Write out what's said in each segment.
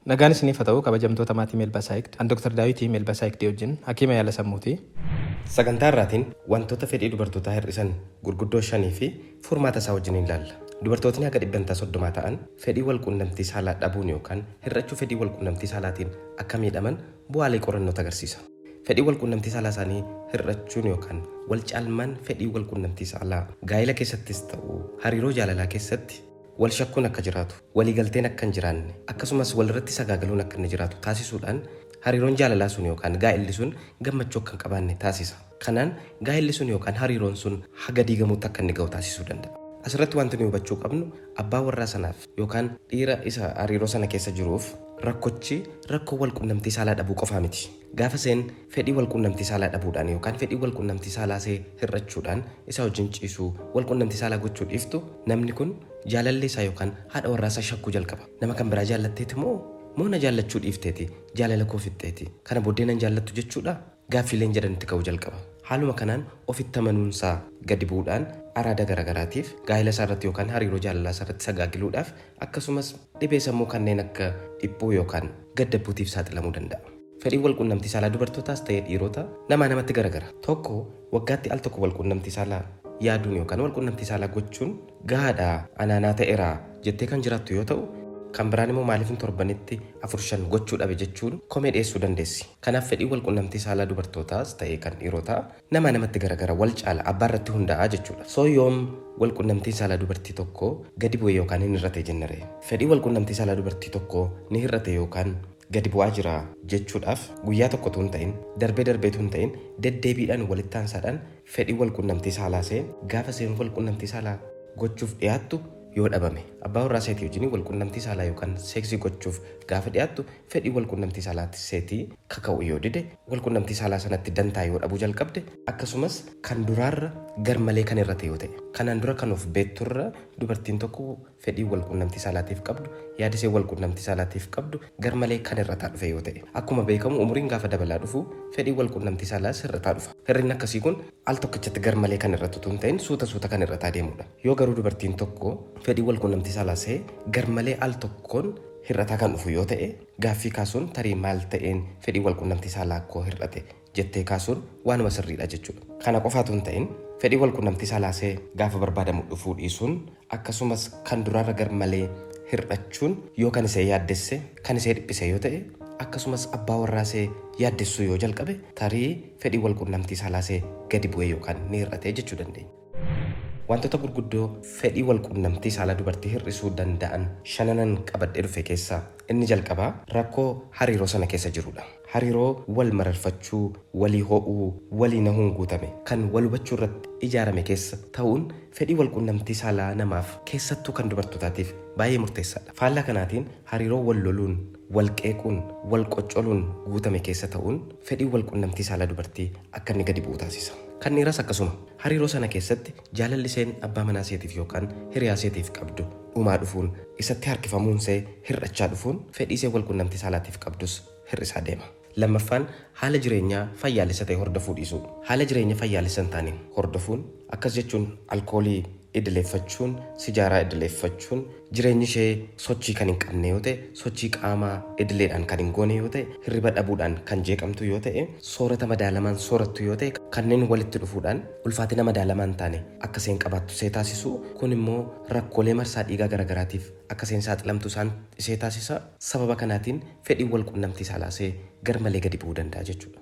Nagaan isiniif haa ta'u kabajamtoota maatii Meelbaa Saayikd. An Dr. Daawitii Meelbaa Saayikdii wajjin hakiima yaala sammuuti. Sagantaa irraatiin wantoota fedhii dubartootaa hir'isan gurguddoo shanii fi furmaata isaa wajjin ilaalla. Dubartootni haga 30% ta'an fedhii walquunnamtii saalaa dhabuun yookaan hir'achuu fedhii walquunnamtii saalaatiin akka miidhaman bu'aalee qorannootu agarsiisa. Fedhii walquunnamtii saalaa isaanii hir'achuun yookaan wal caalmaan fedhii walquunnamtii saalaa gaa'ela keessattis ta'u hariiroo jaalalaa keessatti wal shakkuun akka jiraatu, waliigalteen akka hin jiraanne, akkasumas walirratti sagaagaluun akka inni jiraatu taasisuudhaan hariiroon jaalalaa sun yookaan gaa'elli sun gammachuu akka hin qabaanne taasisa. Kanaan gaa'elli sun yookaan hariiroon sun haga diigamuutti akka inni ga'u taasisuu danda'a. Asirratti wanti nuyi hubachuu qabnu abbaa warraa sanaaf yookaan dhiira isa hariiroo sana keessa jiruuf rakkochi rakkoo walquunnamtii saalaa dhabuu qofaa miti. Gaafa isheen fedhii walquunnamtii saalaa dhabuudhaan yookaan fedhii walquunnamtii saalaa ishee hir'achuudhaan isa wajjin ciisuu walquunnamtii saalaa gochuu dhiiftu namni kun jaalallee isaa yookaan haadha warraa isaa shakkuu jalqaba. Nama kan biraa jaallatteeti moo moo na jaallachuu dhiifteeti jaalala koo fixxeeti kana booddee nan jaallattu jechuudha gaaffiileen jedhanitti ka'uu jalqaba. Haaluma kanaan ofitti amanuunsaa gadi bu'uudhaan araada garaagaraatiif gaa'ela isaa irratti yookaan hariiroo jaalalaa isaa irratti sagaagiluudhaaf akkasumas dhibee sammuu kanneen akka dhiphuu yookaan gaddabbuutiif saaxilamuu danda'a. Fedhiin walquunnamtii saalaa dubartootaas ta'ee dhiirota namaa namatti garagara. Tokko waggaatti al tokko walquunnamtii saalaa yaaduun yookaan walquunnamtii saalaa gochuun gahaadha anaanaa ta'eera jettee kan jiraattu yoo ta'u kan biraan immoo maaliifin torbanitti 4-5 gochuu dhabe jechuun komee dhiyeessuu dandeessi. Kanaaf fedhiin walquunnamtii saalaa dubartootaas ta'ee kan dhiirotaa namaa namatti garagara wal caala abbaa irratti hundaa'a jechuudha. So yoom walquunnamtiin saalaa dubartii tokko gadi bu'e yookaan hin hir'ate jennere? Fedhii walquunnamtii saalaa dubartii tokko ni hir'ate yookaan gadi bu'aa jira jechuudhaaf guyyaa tokko utuu hin ta'in darbee darbee utuu hin ta'in deddeebiidhaan walitti aansaadhaan fedhii walquunnamtii saalaa ishee gaafa isheen walquunnamtii saalaa gochuuf dhiyaattu yoo dhabame abbaa warraa seetii wajjin walquunnamtii saalaa yookaan seeksii gochuuf gaafa dhiyaattu fedhii walquunnamtii saalaa seetii kaka'u yoo dide walquunnamtii saalaa sanatti dantaa yoo dhabuu jalqabde akkasumas kan duraarra garmalee kan irrate yoo ta'e kanaan dura kan of beekturra dubartiin tokko fedhii walquunnamtii saalaatiif qabdu yaada ishee walquunnamtii saalaatiif qabdu garmalee kan hir'ataa dhufe yoo ta'e akkuma beekamu umuriin gaafa dabalaa dhufu fedhii walquunnamtii saalaas hir'ataa dhufa. Hir'inni akkasii kun al tokkichatti garmalee kan hir'atu utuu hin ta'in suuta suuta kan hir'ataa deemudha. Yoo garuu dubartiin tokko fedhii walquunnamtii saalaa ishee garmalee al tokkoon hir'ataa kan dhufu yoo ta'e gaaffii kaasuun tarii maal ta'een fedhii walquunnamtii saalaa koo hir'ate jettee kaasuun waanuma sirriidha jechuudha. Kana qofaatu hin ta'in fedhii walquunnamtii saalaa ishee gaafa barbaadamu dhufuu dhiisuun akkasumas kan duraarra garmalee hir'achuun yoo kan ishee yaaddesse kan ishee dhiphise yoo ta'e akkasumas abbaa warraa ishee yaaddessuu yoo jalqabe tarii fedhii walquunnamtii saalaa ishee gadi bu'e yookaan ni hir'ate jechuu dandeenya. Wantoota gurguddoo fedhii walquunnamtii saalaa dubartii hir'isuu danda'an shananan qabadhee dhufe keessaa inni jalqabaa rakkoo hariiroo sana keessa jirudha. Hariiroo wal mararfachuu, walii ho'uu, walii nahuun guutame kan wal hubachuu irratti ijaarame keessa ta'uun fedhii walquunnamtii saalaa namaaf keessattuu kan dubartootaatiif baay'ee murteessaadha. Faallaa kanaatiin hariiroo wal loluun, wal qeequun, wal qoccoluun guutame keessa ta'uun fedhii walquunnamtii saalaa dubartii akka inni gadi bu'u taasisa. Kan dhiiraas akkasuma hariiroo sana keessatti jaalalli isheen abbaa manaa isheetiif yookaan hiriyaa isheetiif qabdu dhumaa dhufuun isatti harkifamuun ishee hir'achaa dhufuun fedhii ishee walquunnamtii saalaatiif qabdus hir'isaa deema. Lammaffaan haala jireenyaa fayyaalessa ta'e hordofuu dhiisuu. Haala jireenya fayyaalessa hin taane hordofuun akkas jechuun alkoolii idileeffachuun, sijaaraa idileeffachuun, jireenyi ishee sochii kan hin qabne yoo ta'e, sochii qaamaa idileedhaan kan hin goone yoo ta'e, hirriba dhabuudhaan kan jeeqamtu yoo ta'e, soorata madaalamaan soorattu yoo ta'e, kanneen walitti dhufuudhaan ulfaatina madaalamaa hin taane akka isheen qabaattu ishee taasisu. Kun immoo rakkoolee marsaa dhiigaa garaagaraatiif akka isheen saaxilamtu isaan ishee taasisa. Sababa kanaatiin fedhiin walquunnamtii saalaa ishee garmalee gadi bu'uu danda'a jechuudha.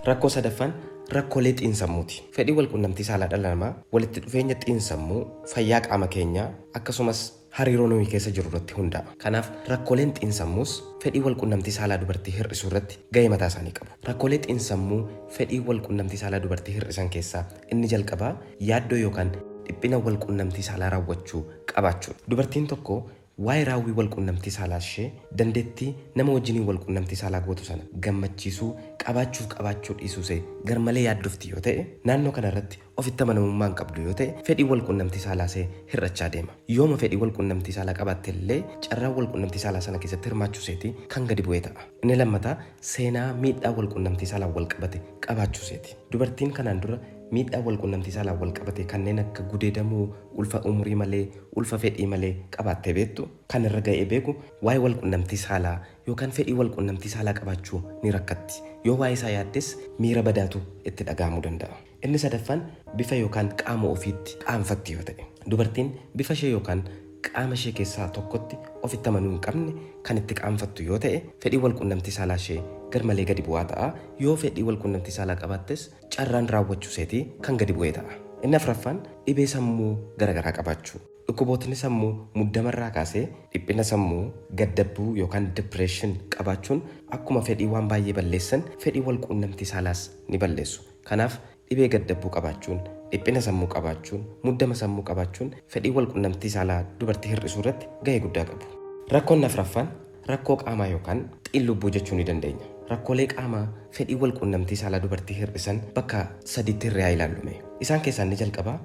Rakkoo sadaffaan rakkoolee xiinsammuuti. Fedhii walquunnamtii saalaa dhala namaa walitti dhufeenya xiinsammuu, fayyaa qaama keenyaa akkasumas hariiroo nuyi keessa jiru irratti hundaa'a. Kanaaf rakkooleen xiinsammuus fedhii walquunnamtii saalaa dubartii hir'isuu irratti gahee mataa isaanii qabu. Rakkoolee xiinsammuu fedhii walquunnamtii saalaa dubartii hir'isan keessaa inni jalqabaa yaaddoo yookaan dhiphina walquunnamtii saalaa raawwachuu qabaachuudha. Dubartiin tokko waa'ee raawwii walquunnamtii saalaa ishee dandeettii nama wajjiniin walquunnamtii saalaa gootu sana gammachiisuu qabaachuuf qabaachuu dhiisuu ishee garmalee yaaddofti yoo ta'e naannoo kana irratti ofitti amanamummaa hin qabdu yoo ta'e fedhii walquunnamtii saalaa ishee hir'achaa deema. Yooma fedhii walquunnamtii saalaa qabaatte illee carraan walquunnamtii saalaa sana keessatti hirmaachuu isheetii kan gadi bu'ee ta'a. Inni lammataa seenaa miidhaa walquunnamtii saalaan wal qabate qabaachuu isheeti. Dubartiin kanaan dura Miidhaa walqunnamtii saalaan wal qabate kanneen akka gudeedamuu, ulfa umurii malee, ulfa fedhii malee qabaattee beektu kan irra ga'ee beeku waa'ee walqunnamtii saalaa yookaan fedhii walqunnamtii saalaa qabaachuu ni rakkatti. Yoo waa'ee isaa yaaddes miira badaatu itti dhaga'amuu danda'a. Inni sadaffaan bifa yookaan qaama ofiitti qaanfatti yoo ta'e. Dubartiin bifa ishee yookaan qaama ishee keessaa tokkotti ofitti amanuu hin qabne kan itti qaanfattu yoo ta'e fedhii walqunnamtii saalaa ishee garmalee gadi bu'aa ta'a. Yoo fedhii walqunnamtii saalaa qabaattes carraan raawwachuu isheetii kan gadi bu'ee ta'a. Inni afuraffaan dhibee sammuu garaagaraa qabaachuu. Dhukkubootni sammuu muddamarraa kaasee dhiphina sammuu, gaddabbuu yookaan depression qabaachuun akkuma fedhii waan baay'ee balleessan fedhii walqunnamtii saalaas ni balleessu. Kanaaf dhibee gaddabbuu qabaachuun, dhiphina sammuu qabaachuun, muddama sammuu qabaachuun fedhii walqunnamtii saalaa dubartii hir'isuu irratti gahee guddaa qabu. Rakkoon afuraffaan rakkoo qaamaa yookaan xiin-lubbuu jechuu ni dandeenya. Rakkoolee qaamaa fedhii walqunnamtii saalaa dubartii hir'isan bakka sadiitti hirriyaa ilaallume. Isaan keessaa inni jalqabaa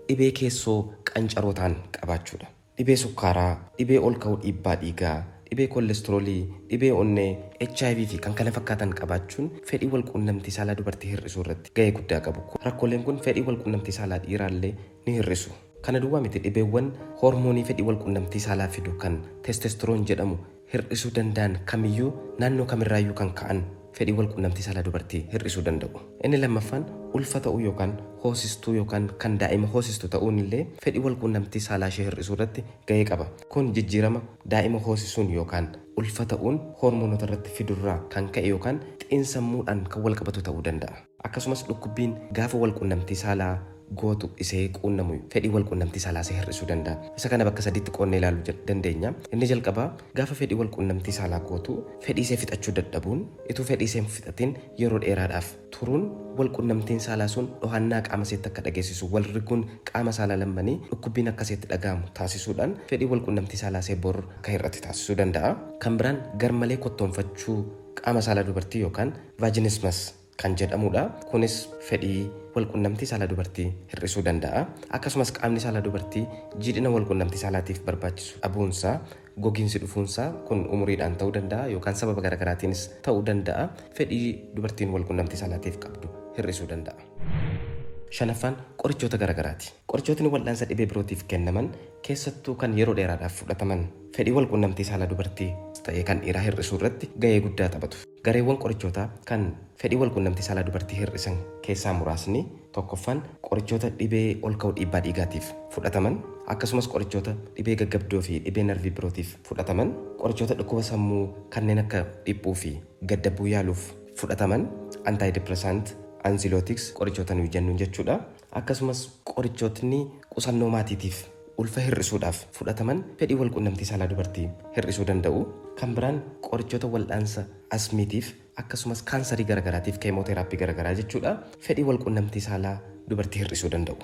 dhibee keessoo qancaroo ta'an qabaachuudha. Dhibee sukkaaraa, dhibee ol ka'uu dhiibbaa dhiigaa, dhibee koolesteroolii, dhibee onnee, HIV fi kan kana fakkaatan qabaachuun fedhii walqunnamtii saalaa dubartii hir'isuu irratti gahee guddaa qabu. Rakkooleen kun fedhii walqunnamtii saalaa dhiiraallee ni hir'isu. Kana duwwaa miti, dhibeewwan hormoonii fedhii walqunnamtii saalaa fidu kan testosteroon jedhamu hir'isuu danda'an kamiyyuu naannoo kamirraayyuu kan ka'an fedhii walqunnamtii saalaa dubartii hir'isuu danda'u. Inni lammaffaan ulfa ta'uu yookaan hoosistuu yookaan kan daa'ima hoosistu ta'uun illee fedhii walqunnamtii saalaa ishee hir'isuu irratti gahee qaba. Kun jijjiirama daa'ima hoosisuun yookaan ulfa ta'uun hormoonota irratti fidurraa kan ka'e yookaan xiinsammuudhaan kan wal qabatu ta'uu danda'a. Akkasumas dhukkubbiin gaafa walqunnamtii saalaa gootu isee quunnamu fedhii walqunnamtii saalaa ishee hir'isuu danda'a. Isa kana bakka sadiitti qoonnee ilaaluu dandeenya. Inni jalqabaa gaafa fedhii walqunnamtii saalaa gootu fedhii ishee fixachuu dadhabuun, ituu fedhii ishee hin fixatin yeroo dheeraadhaaf turuun walqunnamtiin saalaa sun dhohannaa qaama isheetti akka dhageessisu, wal riguun qaama saalaa lammanii dhukkubbiin akka isheetti dhaga'amu taasisuudhaan fedhii walqunnamtii saalaa ishee bor akka hir'atu taasisuu danda'a. Kan biraan garmalee kottoonfachuu qaama saalaa dubartii yookaan vaginismus kan jedhamudha. Kunis fedhii walqunnamtii saalaa dubartii hir'isuu danda'a. Akkasumas qaamni saalaa dubartii jiidhina walqunnamtii saalaatiif barbaachisu dhabuunsaa, gogiinsi dhufuunsaa kun umuriidhaan ta'uu danda'a yookaan sababa garaagaraatiinis ta'uu danda'a. Fedhii dubartiin walqunnamtii saalaatiif qabdu hir'isuu danda'a. Shanaffaan qorichoota garaagaraati. Qorichootni wal'aansa dhibee birootiif kennaman keessattuu kan yeroo dheeraadhaaf fudhataman fedhii walqunnamtii saalaa dubartii ta'ee kan dhiiraa hir'isuu irratti gahee guddaa taphatu. Gareewwan qorichootaa kan fedhii walqunnamtii saalaa dubartii hir'isan keessaa muraasni tokkoffaan qorichoota dhibee ol ka'uu dhiibbaa dhiigaatiif fudhataman, akkasumas qorichoota dhibee gaggabdoo fi dhibee narvii birootiif fudhataman, qorichoota dhukkuba sammuu kanneen akka dhiphuu fi gaddabbuu yaaluuf fudhataman, antidepressant, anxiolytics qorichoota nuyi jennuun jechuudha. Akkasumas qorichootni qusannoo maatiitiif ulfa hir'isuudhaaf fudhataman fedhii walqunnamtii saalaa dubartii hir'isuu danda'u. Kan biraan qorichoota wal'aansa asmiitiif akkasumas kaansarii garaagaraatiif keemooteraappii garaagaraa jechuudha. Fedhii walqunnamtii saalaa dubartii hir'isuu danda'u.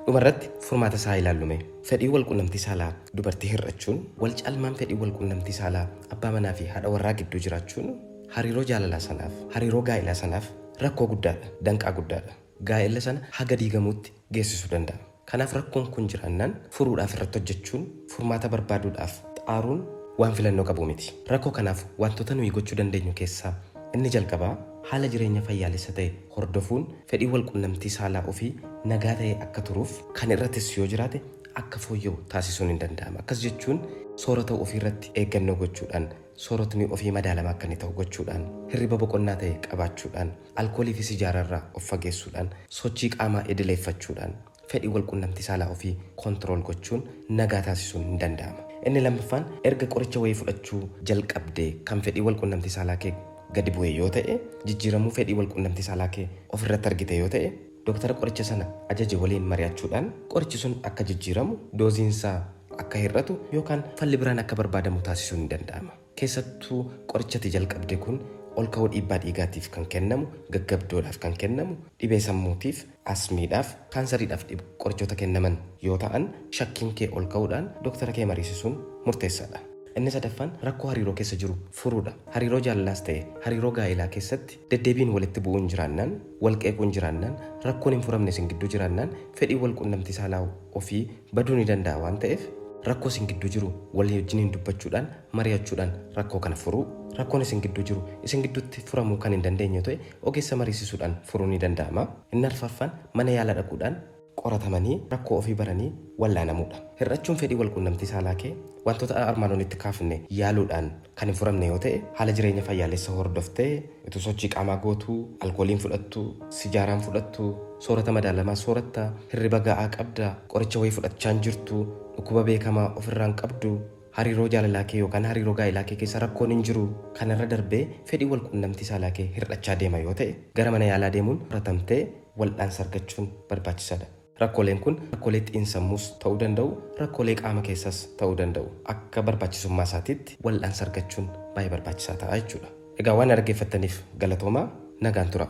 Dhumarratti furmaata isaa ilaallume. Fedhii walqunnamtii saalaa dubartii hir'achuun, wal caalmaan fedhii walqunnamtii saalaa abbaa manaa fi haadha warraa gidduu jiraachuun hariiroo jaalalaa sanaaf, hariiroo gaa'ilaa sanaaf rakkoo guddaadha, danqaa guddaadha. Gaa'ela sana haga diigamuutti geessisuu danda'a. Kanaaf rakkoon kun jiraannaan furuudhaaf irratti hojjechuun, furmaata barbaaduudhaaf xaaruun waan filannoo qabu miti. Rakkoo kanaaf wantoota nuyi gochuu dandeenyu keessaa inni jalqabaa haala jireenya fayyaalessa ta'e hordofuun fedhii walqunnamtii saalaa ofii nagaa ta'e akka turuuf kan irrattis yoo jiraate akka fooyya'u taasisuun hin danda'ama. Akkas jechuun soorata ofii irratti eeggannoo gochuudhaan, sooratni ofii madaalamaa akka inni ta'u gochuudhaan, hirriba boqonnaa ta'e qabaachuudhaan, alkoolii fi sijaararraa of fageessuudhaan, sochii qaamaa idileeffachuudhaan fedhii walqunnamtii saalaa ofii control gochuun nagaa taasisuun hin danda'ama. Inni lammaffaan erga qoricha wayii fudhachuu jalqabdee kan fedhii walqunnamtii saalaa kee gadi bu'e yoo ta'e, jijjiiramuu fedhii walqunnamtii saalaa kee ofirratti argite yoo ta'e, dooktara qoricha sana ajaje waliin mari'achuudhaan qorichi sun akka jijjiiramu, dooziinsaa akka hir'atu yookaan falli biraan akka barbaadamu taasisuun ni danda'ama. Keessattuu qorichati jalqabde kun ol ka'uu dhiibbaa dhiigaatiif kan kennamu, gaggabdoodhaaf kan kennamu, dhibee sammuutiif, asmiidhaaf, kaansariidhaaf qorichoota kennaman yoo ta'an shakkiin kee ol ka'uudhaan dooktara kee mariisisuun murteessaadha. Inni sadaffaan rakkoo hariiroo keessa jiru furuudha. Hariiroo jaalalaas ta'e hariiroo gaa'elaa keessatti deddeebiin walitti bu'uun jiraannaan, wal qeequun jiraannaan, rakkoon hin furamne isin gidduu jiraannaan fedhii wal qunnamtii saalaa ofii baduu ni danda'a waan ta'eef rakkoo isin gidduu jiru wal wajjiniin dubbachuudhaan, mari'achuudhaan rakkoo kana furuu. Rakkoon isin gidduu jiru isin gidduutti furamuu kan hin dandeenye ta'e ogeessa mariisisuudhaan furuun ni danda'ama. Inni arfaffaan mana yaalaa dhaquudhaan qoratamanii rakkoo ofii baranii wallaanamuudha. Hir'achuun fedhii walquunnamtii saalaa kee wantoota armaan olitti kaafne yaaluudhaan kan hin furamne yoo ta'e haala jireenya fayyaalessa hordoftee utuu sochii qaamaa gootuu, alkooliin fudhattu, sijaaraan fudhattu, soorata madaalamaa sooratta, hirriba ga'aa qabda, qoricha wayii fudhachaa hin jirtu, dhukkuba beekamaa ofirraa hin qabdu, hariiroo jaalalaa kee yookaan hariiroo gaa'ilaa kee keessa rakkoon hin jiru kanarra darbee fedhii walquunnamtii saalaa kee hir'achaa deema yoo ta'e gara mana yaalaa deemuun qoratamtee wal'aansa argachuun barbaachisaadha. Rakkooleen kun rakkoolee xiinsammuus ta'uu danda'u, rakkoolee qaama keessas ta'uu danda'u. Akka barbaachisummaa isaatiitti wal'aansa argachuun baay'ee barbaachisaa ta'a jechuudha. Egaa waan dhaggeeffattaniif galatoomaa nagaan tura.